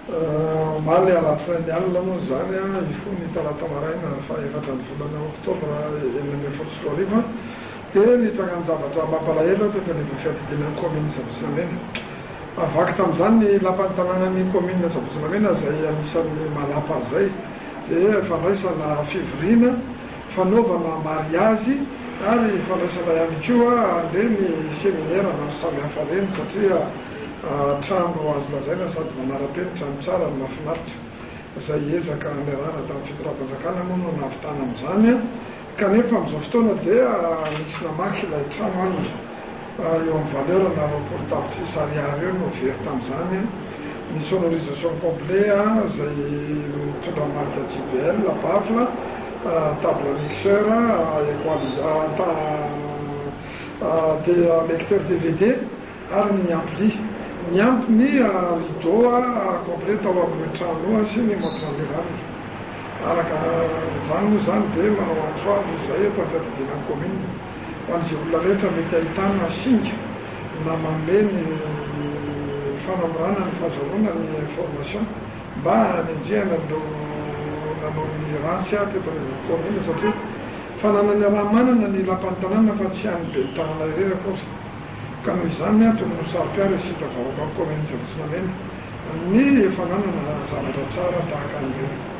Omaly alatsinainy alina moa izany, hifoha ny talata maraina faha-efatra ny volana oktobra 2016, dia nitrangan-javatra mampalahelo teto anivon'ny fiadidiana ny kaominina Sabotsy Namehana. Vaky tamin'izany ny lapan'ny tanànan'ny kaominina Sabotsy Namehana izay anisan'ny maha-lapa azy izay, dia fandraisana fivoriana, fanaovana mariazy ary fandraisana ihany koa an'ireny seminera maro samihafa ireny satria trano azo lazaina sady manara-penitra no tsara no mahafinaritra. Izay ezaka niarahana tamin'ny fitondram-panjakana moa no nahavitana an'izany kanefa amin'izao fotoana dia nisy namaky ilay trano alina. Eo amin'ny valeur na 20 tapitrisa ariary eo no very tamin'izany. Ny sonorisation complet izay mitondra ny marika JBL, baffle, table mixeur, equalizer, dia lecteur dvd ary ny ampli. Niampy ny rideau complet tao amin'io trano io sy ny montre murale. Araka izany moa izany dia manao antso avo izahay eto am-piadidiana ny commune. Ho an'izay olona rehetra mety ahitana singa na manome ny fanamorana ny fahazahoana ny information mba hanenjehana ireo nanao ny ratsy teto anivon'ny kaominina satria fananany raha-manana ny lapan'ny tanàna fa tsy an'ny ben'ny tanàna irery akory ka noho izany tokony ho saro-piaro isika vahoakan'ny kaominina Sabotsy Namehana ny fananana zavatra tsara tahaka an'ireny.